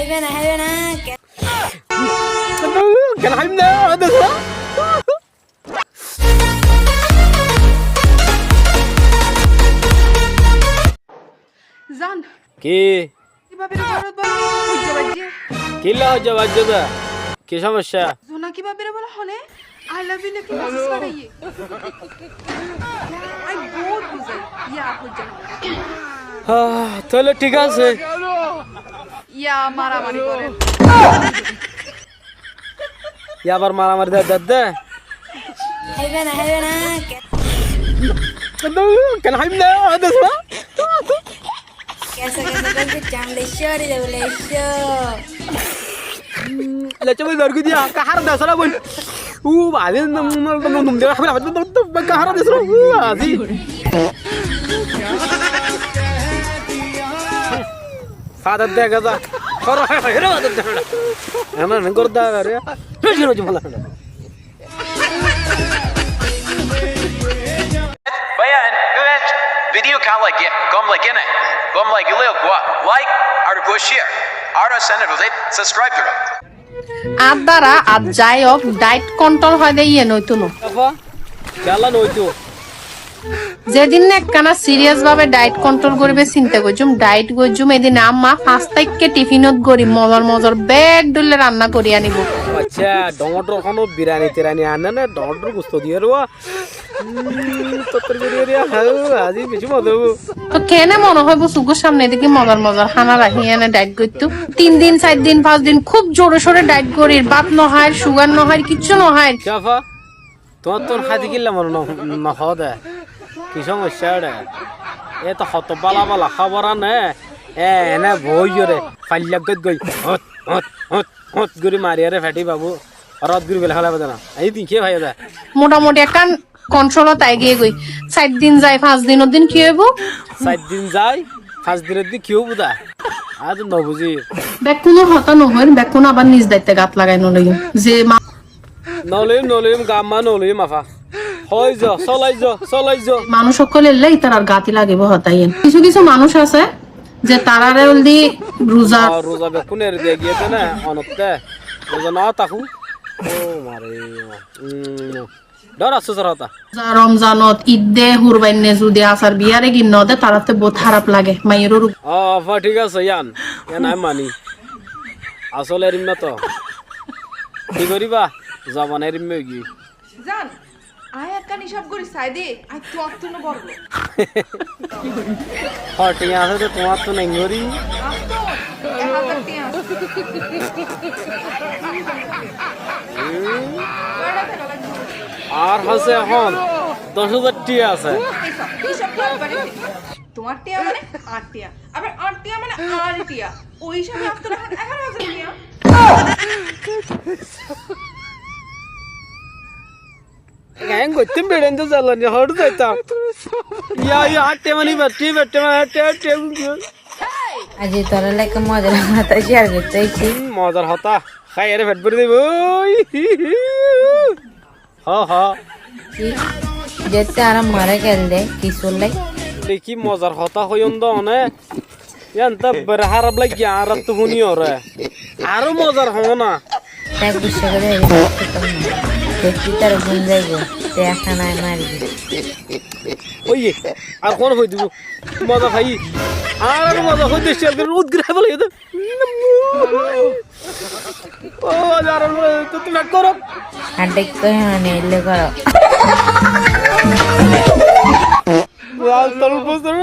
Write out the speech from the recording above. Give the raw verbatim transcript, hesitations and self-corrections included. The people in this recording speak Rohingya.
Háiba na, háiba na. Ken háim na, Zan. Ki? Ki babire bóle bóle hoijja baijje? Killa hoijja baijje de? Ki somossá? Zonaki babire bóle hone, "I love you" leki message fathaiye. Añí bout buzai, ya hoijja. Ah, tóile thík asé. Ya maramari gorer. Yá abar maramari de, de, de. Háiba na, háiba na. Ken háim na, de sóra. Kesa, kesa, kesa, jam leisho, re jam leisho. Leisho boi, dor goi diya, kahar de sóra boi. U, bale, num, num, num, num, de, kahar de sóra, u, azi. Fadar de gaza. Koro, hai, hai, re, fadar de gaza. Ana, nang kor da, re. Re, re, re, re, re. Bhaiya, en, en, video ká lage, gom lage né, gom lagile gua like, ar gua share, ar channel subscribe koro. Añár dara ar zai ók, diet control hoó de iye noitu no. Afa, kiyólla noitu? Zedin ne ekkana serious bábe diet control goríbar sinta goijjum, diet goijjum, edin amma fañs táikke tiffinot gorí mozar mozar bek dóilla ranna gorí anibo. Accá, dhoóñr dhoóñr honó birani tirani ane né, dhoóñr dhoóñr gusto diyé re. Umm, tottori gorí gorí háo, aijja beci moza óibo. Toi kene mone hoibo sukór samne deki mozar mozar hána rakí ene diet goittó? Tin din, sair din, fañs din kúb zore sore diet gorír, bát no háir, sugar no háir, kiccú no háir. Ki afa? Tuáñttún háiti killa mone no, no hoó de? Ki somossá re? E to hoto bála bála hábar ane, e ene boói re, faillak goi goi, hot, hot, hot. Hot gorí mariyóre fethi babu, rot gorí bele félai fade na. Añí din kiyé faiyo de? Motamoti ekkán control ot ai giyé goi. Sair din zai, fañs dinor din ki óibo? Sair din zai, fañs dinor din ki óibo de? Añí to no buzí. Bekkúnor hotá no hoir, bekkún abar niz daitte gat lagai no loiyum. Ze ma- No loiyum, no loiyum, gamma no loiyum afa. Hoi zo, solai zo, solai zo. Manúic ókkol ella ítarar gat lagibo hotá iyan. Kissú kissú manúic asé, ze tarare oldi ruza. Ó, ruza bekkún eri diya giyé de na, onotte. Ruza no táku. Ó, mare, ma. Umm, dhor asús or hotá. Ruza, Romzanot, Idde, Hurbainne, zudi asar biyare gin no de, taratte bout hárap lage. Maiyor ru- Ó, afa, thík asé, iyan. Iyan añí mani. Asóle erimma to. Ki goríba? Zobon erimma ói giyé. Zan, añí ekkán hísab gorí sai de, añí tuáñttú no borlok. Hó, tiañ asé de tuáñttú nai gorí. Asé to, ek házar tiañ asé. Ar asé ehón doc házar tiañ asé. Hísab, hísab gorí bari. Tuáñr tiañ mane añár tiañ, abar añár tiañ mane añár tiañ. Ói hísabe asé to ehón egaró házar tiañ. Keén goittám beçain to jalani, hoçé zaitam? Iya, iya, añár tiañ mani ibar tiañ, ibar tiañ mani añár tiañ, añár tiañ. Aijja torá loi ekká mozar hotá share goittó aiccí. Umm, mozar hotá. Háiyore fet bóri zaibo. Oi. Hó, hó. Ki? Zette añára mare gelde, kissú loi? Deki mozar hotá hoiyum de one. Yián to bere háraf laiggé añárattú fúniyóre. Aró mozar hoó na. Tek biccá gorí hoiyé, deki tare fún zaibo, te ekká nai mari. Óiye, ar hoón hoi dibo? Moza faiyí. Ar ar moza hoi de, share gorí, ut gorí hái félaiyo de. Ó, ar ar moza, tu, tu, tu, koro. Ar dekto hone, ille koro. Lal tol bosor.